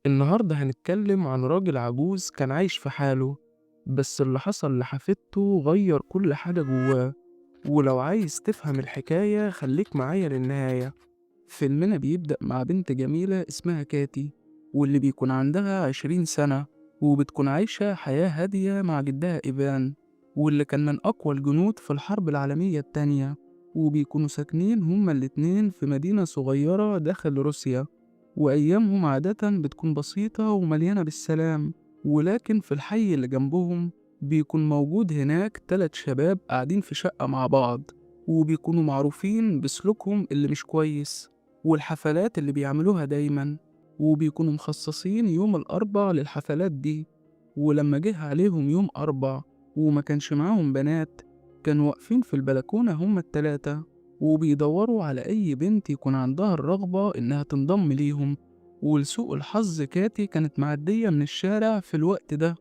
النهاردة هنتكلم عن راجل عجوز كان عايش في حاله، بس اللي حصل لحفيدته غير كل حاجة جواه. ولو عايز تفهم الحكاية خليك معايا للنهاية. فيلمنا بيبدأ مع بنت جميلة اسمها كاتي، واللي بيكون عندها 20 سنة، وبتكون عايشة حياة هادية مع جدها إيفان، واللي كان من أقوى الجنود في الحرب العالمية التانية. وبيكونوا ساكنين هما الاتنين في مدينة صغيرة داخل روسيا، وأيامهم عادة بتكون بسيطة ومليانة بالسلام. ولكن في الحي اللي جنبهم بيكون موجود هناك 3 شباب قاعدين في شقة مع بعض، وبيكونوا معروفين بسلوكهم اللي مش كويس والحفلات اللي بيعملوها دايما، وبيكونوا مخصصين يوم الأربع للحفلات دي. ولما جه عليهم يوم أربع وما كانش معاهم بنات، كانوا واقفين في البلكونة هما التلاتة وبيدوروا على أي بنت يكون عندها الرغبة إنها تنضم ليهم. ولسوء الحظ كاتي كانت معدية من الشارع في الوقت ده،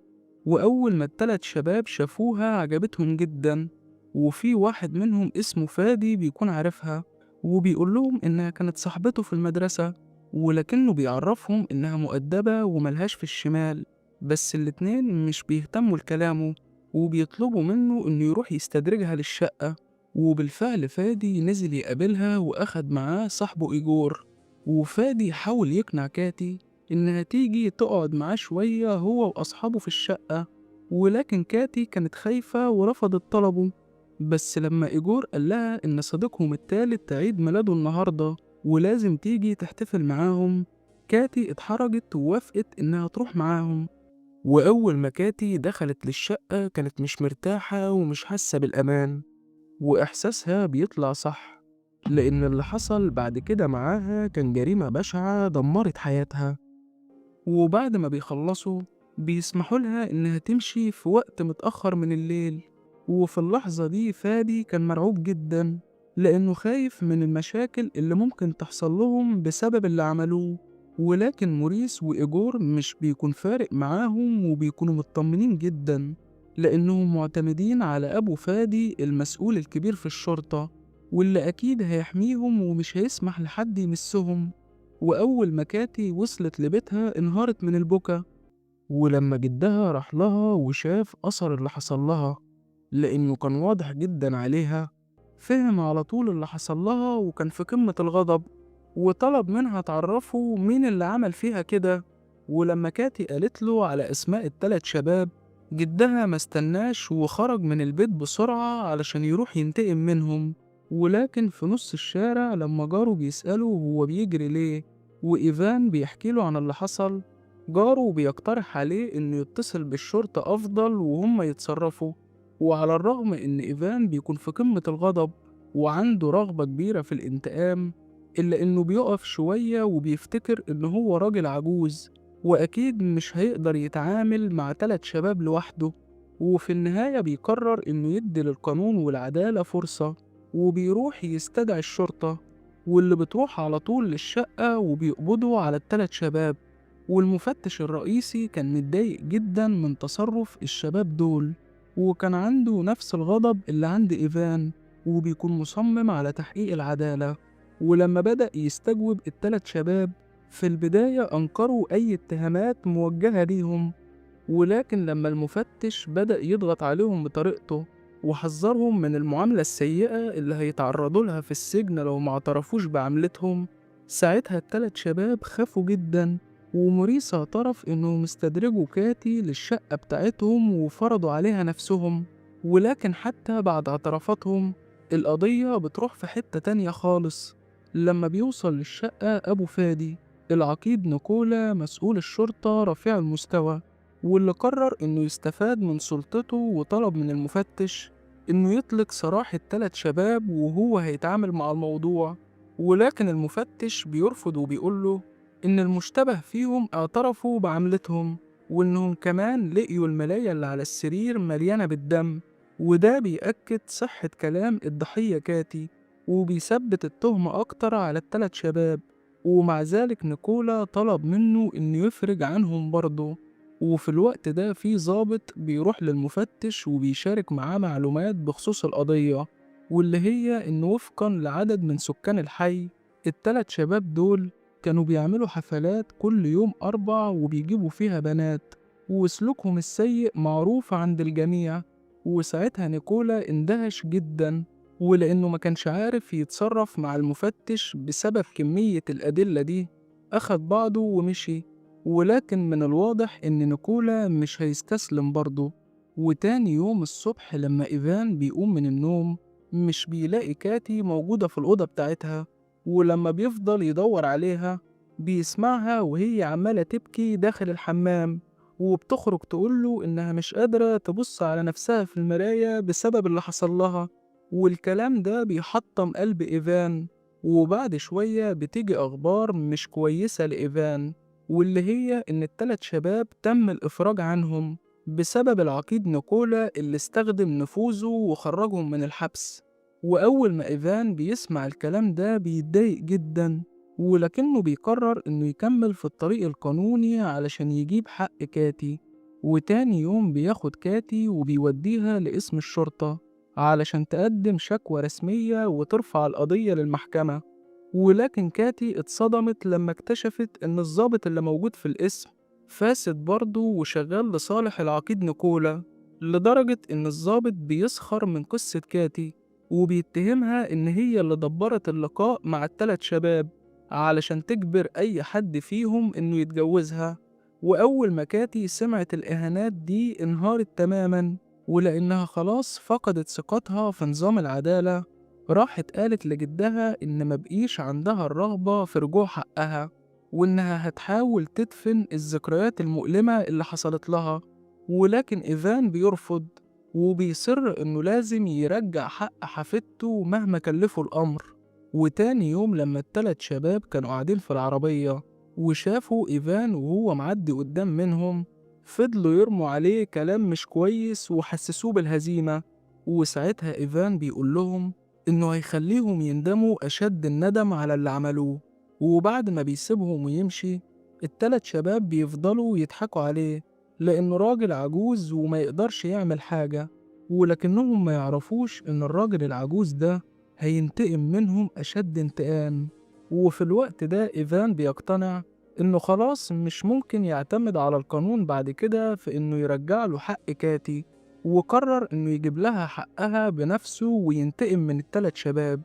وأول ما التلات شباب شافوها عجبتهم جدا، وفي واحد منهم اسمه فادي بيكون عارفها وبيقول لهم إنها كانت صاحبته في المدرسة، ولكنه بيعرفهم إنها مؤدبة وملهاش في الشمال. بس الاتنين مش بيهتموا لكلامه وبيطلبوا منه إنه يروح يستدرجها للشقة. وبالفعل فادي نزل يقابلها وأخد معاه صاحبه إيجور. وفادي حاول يقنع كاتي إنها تيجي تقعد معاه شوية هو وأصحابه في الشقة، ولكن كاتي كانت خايفة ورفضت طلبه. بس لما إيجور قال لها إن صديقهم التالت عيد ميلاده النهاردة ولازم تيجي تحتفل معاهم، كاتي اتحرجت ووافقت إنها تروح معاهم. وأول ما كاتي دخلت للشقة كانت مش مرتاحة ومش حاسة بالأمان، وإحساسها بيطلع صح، لأن اللي حصل بعد كده معاها كان جريمة بشعة دمرت حياتها. وبعد ما بيخلصوا بيسمحوا لها إنها تمشي في وقت متأخر من الليل. وفي اللحظة دي فادي كان مرعوب جدا، لأنه خايف من المشاكل اللي ممكن تحصل لهم بسبب اللي عملوه. ولكن موريس وإيجور مش بيكون فارق معاهم وبيكونوا مطمنين جدا، لأنهم معتمدين على أبو فادي المسؤول الكبير في الشرطة، واللي أكيد هيحميهم ومش هيسمح لحد يمسهم. وأول ما كاتي وصلت لبيتها انهارت من البكا، ولما جدها راح لها وشاف أثر اللي حصل لها، لأنه كان واضح جدا عليها، فهم على طول اللي حصل لها وكان في قمة الغضب، وطلب منها تعرفه مين اللي عمل فيها كده. ولما كاتي قالت له على أسماء التلات شباب، جدها ما استناش وخرج من البيت بسرعة علشان يروح ينتقم منهم. ولكن في نص الشارع لما جاره بيسأله هو بيجري ليه، وإيفان بيحكي له عن اللي حصل، جاره بيقترح عليه إنه يتصل بالشرطة أفضل وهم يتصرفوا. وعلى الرغم إن إيفان بيكون في قمة الغضب وعنده رغبة كبيرة في الانتقام، إلا إنه بيقف شوية وبيفتكر إن هو راجل عجوز وأكيد مش هيقدر يتعامل مع 3 شباب لوحده. وفي النهاية بيقرر إنه يدي للقانون والعدالة فرصة، وبيروح يستدعي الشرطة، واللي بتروح على طول للشقة وبيقبضوا على ال3 شباب. والمفتش الرئيسي كان متضايق جدا من تصرف الشباب دول، وكان عنده نفس الغضب اللي عند إيفان، وبيكون مصمم على تحقيق العدالة. ولما بدأ يستجوب ال3 شباب في البداية أنكروا أي اتهامات موجهة ليهم، ولكن لما المفتش بدأ يضغط عليهم بطريقته وحذرهم من المعاملة السيئة اللي هيتعرضوا لها في السجن لو ما اعترفوش بعملتهم، ساعتها ال3 شباب خافوا جدا. وموريس اعترف إنهم استدرجوا كاتي للشقة بتاعتهم وفرضوا عليها نفسهم. ولكن حتى بعد اعترافاتهم القضية بتروح في حتة تانية خالص. لما بيوصل للشقة أبو فادي العقيد نيكولا مسؤول الشرطة رفيع المستوى، واللي قرر إنه يستفاد من سلطته وطلب من المفتش إنه يطلق سراح ال3 شباب وهو هيتعامل مع الموضوع. ولكن المفتش بيرفض وبيقوله إن المشتبه فيهم اعترفوا بعملتهم، وإنهم كمان لقيوا الملاية اللي على السرير مليانة بالدم، وده بيأكد صحة كلام الضحية كاتي وبيثبت التهمة أكتر على ال3 شباب. ومع ذلك نيكولا طلب منه إنه يفرج عنهم برضه. وفي الوقت ده في ضابط بيروح للمفتش وبيشارك معاه معلومات بخصوص القضية، واللي هي إن وفقا لعدد من سكان الحي ال3 شباب دول كانوا بيعملوا حفلات كل يوم 4 وبيجيبوا فيها بنات، وسلوكهم السيء معروف عند الجميع. وساعتها نيكولا اندهش جدا، ولأنه ما كانش عارف يتصرف مع المفتش بسبب كمية الأدلة دي أخد بعضه ومشي. ولكن من الواضح إن نيكولا مش هيستسلم برضه. وتاني يوم الصبح لما إيفان بيقوم من النوم مش بيلاقي كاتي موجودة في الأوضة بتاعتها، ولما بيفضل يدور عليها بيسمعها وهي عمالة تبكي داخل الحمام، وبتخرج تقوله إنها مش قادرة تبص على نفسها في المراية بسبب اللي حصل لها. والكلام ده بيحطم قلب إيفان. وبعد شوية بتيجي أخبار مش كويسة لإيفان، واللي هي إن ال3 شباب تم الإفراج عنهم بسبب العقيد نيكولا اللي استخدم نفوذه وخرجهم من الحبس. وأول ما إيفان بيسمع الكلام ده بيتضايق جدا، ولكنه بيقرر إنه يكمل في الطريق القانوني علشان يجيب حق كاتي. وتاني يوم بياخد كاتي وبيوديها لقسم الشرطة علشان تقدم شكوى رسمية وترفع القضية للمحكمة. ولكن كاتي اتصدمت لما اكتشفت إن الضابط اللي موجود في القسم فاسد برضه وشغال لصالح العقيد نيكولا، لدرجة إن الضابط بيسخر من قصة كاتي وبيتهمها إن هي اللي دبرت اللقاء مع ال3 شباب علشان تجبر أي حد فيهم إنه يتجوزها. وأول ما كاتي سمعت الإهانات دي انهارت تماما، ولأنها خلاص فقدت ثقتها في نظام العدالة راحت قالت لجدها إن مبقيش عندها الرغبة في رجوع حقها، وإنها هتحاول تدفن الذكريات المؤلمة اللي حصلت لها. ولكن إيفان بيرفض وبيصر إنه لازم يرجع حق حفيدته مهما كلفه الأمر. وتاني يوم لما ال3 شباب كانوا قاعدين في العربية وشافوا إيفان وهو معدي قدام منهم، فضلوا يرموا عليه كلام مش كويس وحسسوه بالهزيمة. وساعتها إيفان بيقول لهم إنه هيخليهم يندموا أشد الندم على اللي عملوه. وبعد ما بيسيبهم ويمشي ال3 شباب بيفضلوا يضحكوا عليه لأنه راجل عجوز وما يقدرش يعمل حاجة، ولكنهم ما يعرفوش إن الراجل العجوز ده هينتقم منهم أشد انتقام. وفي الوقت ده إيفان بيقتنع إنه خلاص مش ممكن يعتمد على القانون بعد كده في إنه يرجع له حق كاتي، وقرر إنه يجيب لها حقها بنفسه وينتقم من ال3 شباب.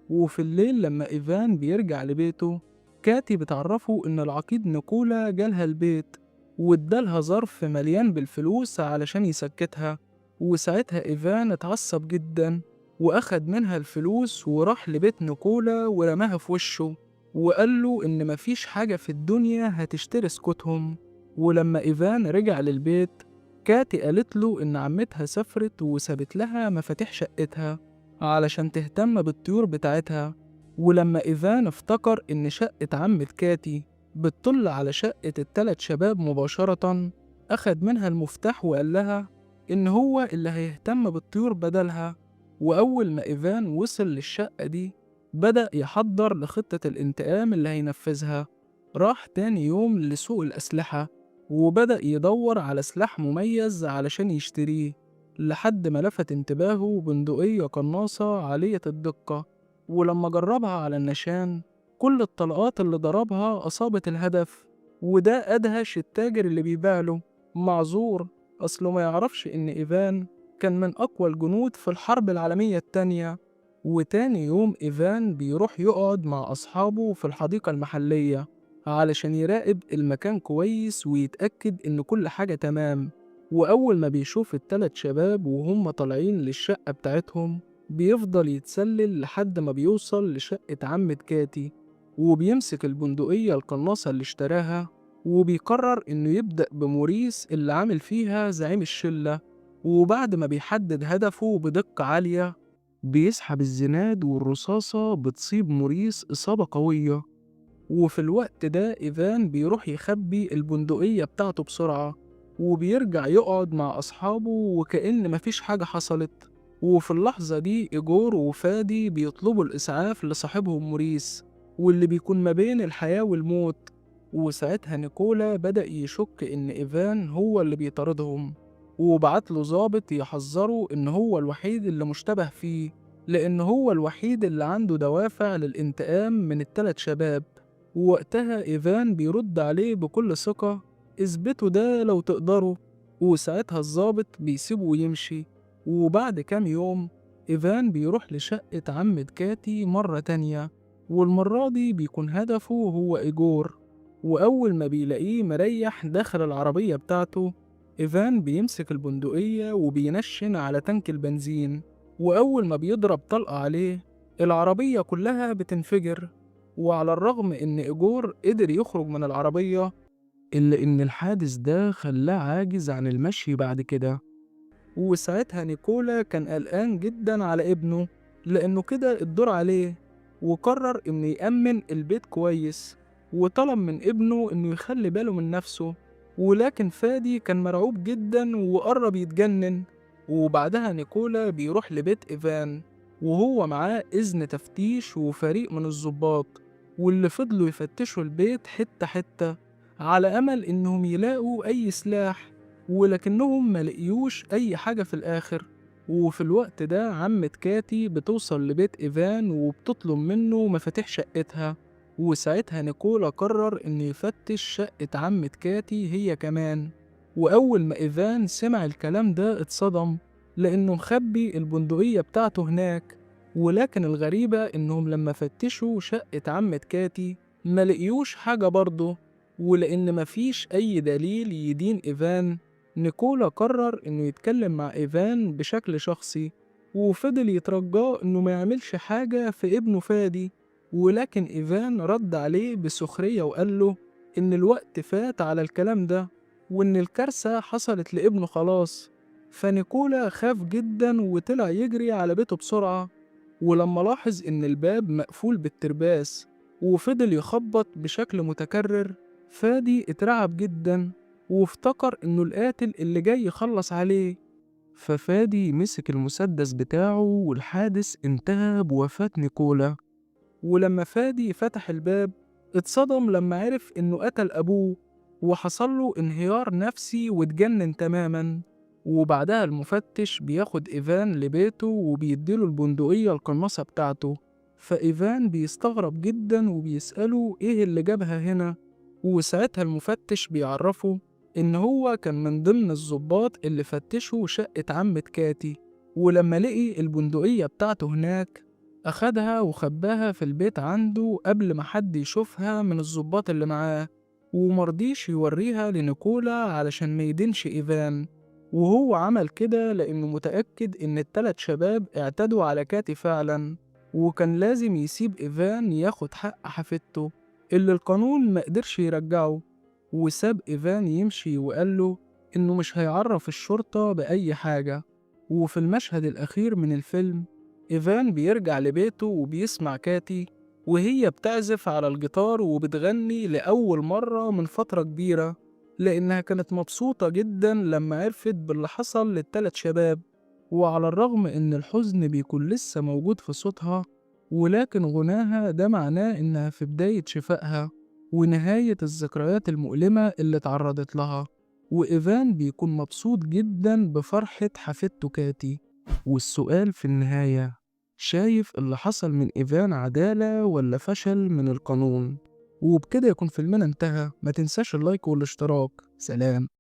وفي الليل لما إيفان بيرجع لبيته كاتي بتعرفه إن العقيد نيكولا جالها البيت وادالها ظرف مليان بالفلوس علشان يسكتها. وساعتها إيفان اتعصب جدا وأخد منها الفلوس وراح لبيت نيكولا ورماها في وشه وقال له إن مفيش حاجة في الدنيا هتشتري سكوتهم. ولما إيفان رجع للبيت كاتي قالت له إن عمتها سافرت وسابت لها مفاتيح شقتها علشان تهتم بالطيور بتاعتها. ولما إيفان افتكر إن شقة عمة كاتي بتطل على شقة ال3 شباب مباشرة، أخد منها المفتاح وقال لها إن هو اللي هيهتم بالطيور بدلها. وأول ما إيفان وصل للشقة دي بدأ يحضر لخطة الانتقام اللي هينفذها. راح تاني يوم لسوق الأسلحة وبدأ يدور على سلاح مميز علشان يشتريه، لحد ما لفت انتباهه بندقية قناصة عالية الدقة. ولما جربها على النشان كل الطلقات اللي ضربها أصابت الهدف، وده أدهش التاجر اللي بيبيع له. معذور، أصله ما يعرفش إن إيفان كان من أقوى الجنود في الحرب العالمية التانية. وتاني يوم إيفان بيروح يقعد مع أصحابه في الحديقة المحلية علشان يراقب المكان كويس ويتأكد إن كل حاجة تمام. وأول ما بيشوف ال3 شباب وهم طالعين للشقة بتاعتهم بيفضل يتسلل لحد ما بيوصل لشقة عمة كاتي، وبيمسك البندقية القناصة اللي اشتراها وبيقرر إنه يبدأ بموريس اللي عامل فيها زعيم الشلة. وبعد ما بيحدد هدفه بدقة عالية بيسحب الزناد والرصاصة بتصيب موريس إصابة قوية. وفي الوقت ده إيفان بيروح يخبي البندقية بتاعته بسرعة وبيرجع يقعد مع أصحابه وكأن مفيش حاجة حصلت. وفي اللحظة دي إيجور وفادي بيطلبوا الإسعاف لصاحبهم موريس واللي بيكون ما بين الحياة والموت. وساعتها نيكولا بدأ يشك إن إيفان هو اللي بيطاردهم، وبعت له ضابط يحذره إن هو الوحيد اللي مشتبه فيه، لأن هو الوحيد اللي عنده دوافع للانتقام من ال3 شباب. ووقتها إيفان بيرد عليه بكل ثقة: اثبتوا ده لو تقدروا. وساعتها الضابط بيسيبه ويمشي. وبعد كام يوم إيفان بيروح لشقة عمة كاتي مرة تانية، والمرة دي بيكون هدفه هو إيجور. وأول ما بيلاقيه مريح داخل العربية بتاعته، إيفان بيمسك البندقية وبينشن على تانك البنزين، وأول ما بيضرب طلقة عليه العربية كلها بتنفجر. وعلى الرغم إن إيجور قدر يخرج من العربية، إلا إن الحادث ده خلاه عاجز عن المشي بعد كده. وساعتها نيكولا كان قلقان جدا على ابنه لأنه كده الدور عليه، وقرر إنه يأمن البيت كويس، وطلب من ابنه إنه يخلي باله من نفسه. ولكن فادي كان مرعوب جدا وقرب يتجنن. وبعدها نيكولا بيروح لبيت إيفان وهو معاه إذن تفتيش وفريق من الضباط، واللي فضلوا يفتشوا البيت حتة حتة على أمل إنهم يلاقوا أي سلاح، ولكنهم ما لقيوش أي حاجة في الآخر. وفي الوقت ده عمة كاتي بتوصل لبيت إيفان وبتطلب منه مفاتيح شقتها، وساعتها نيكولا قرر إنه يفتش شقة عمة كاتي هي كمان. وأول ما إيفان سمع الكلام ده اتصدم لأنه مخبي البندقية بتاعته هناك. ولكن الغريبة إنهم لما فتشوا شقة عمة كاتي ما لقيوش حاجة برضه. ولأن مفيش أي دليل يدين إيفان، نيكولا قرر إنه يتكلم مع إيفان بشكل شخصي، وفضل يترجاه إنه ما يعملش حاجة في ابنه فادي. ولكن إيفان رد عليه بسخرية وقال له إن الوقت فات على الكلام ده، وإن الكارثة حصلت لابنه خلاص. فنيكولا خاف جدا وطلع يجري على بيته بسرعة، ولما لاحظ إن الباب مقفول بالترباس وفضل يخبط بشكل متكرر، فادي اترعب جدا وافتكر إنه القاتل اللي جاي يخلص عليه. ففادي مسك المسدس بتاعه والحادث انتهى بوفاة نيكولا. ولما فادي فتح الباب اتصدم لما عرف إنه قتل أبوه، وحصل له انهيار نفسي واتجنن تماما. وبعدها المفتش بياخد إيفان لبيته وبيديله البندقية القناصة بتاعته. فإيفان بيستغرب جدا وبيسأله إيه اللي جابها هنا، وساعتها المفتش بيعرفه إن هو كان من ضمن الضباط اللي فتشوا شقة عمة كاتي، ولما لقي البندقية بتاعته هناك أخدها وخباها في البيت عنده قبل ما حد يشوفها من الضباط اللي معاه، ومرضيش يوريها لنيكولا علشان ما يدينش إيفان. وهو عمل كده لأنه متأكد إن التلات شباب اعتدوا على كاتي فعلا، وكان لازم يسيب إيفان ياخد حق حفيدته اللي القانون ما قدرش يرجعه. وساب إيفان يمشي وقال له إنه مش هيعرف الشرطة بأي حاجة. وفي المشهد الأخير من الفيلم إيفان بيرجع لبيته وبيسمع كاتي وهي بتعزف على الجيتار وبتغني لأول مرة من فترة كبيرة، لأنها كانت مبسوطة جدا لما عرفت باللي حصل للتلات شباب. وعلى الرغم إن الحزن بيكون لسه موجود في صوتها، ولكن غناها ده معناه إنها في بداية شفائها ونهاية الذكريات المؤلمة اللي تعرضت لها. وإيفان بيكون مبسوط جدا بفرحة حفيدته كاتي. والسؤال في النهاية، شايف اللي حصل من إيفان عدالة ولا فشل من القانون؟ وبكده يكون فيلمنا انتهى. ما تنساش اللايك والاشتراك. سلام.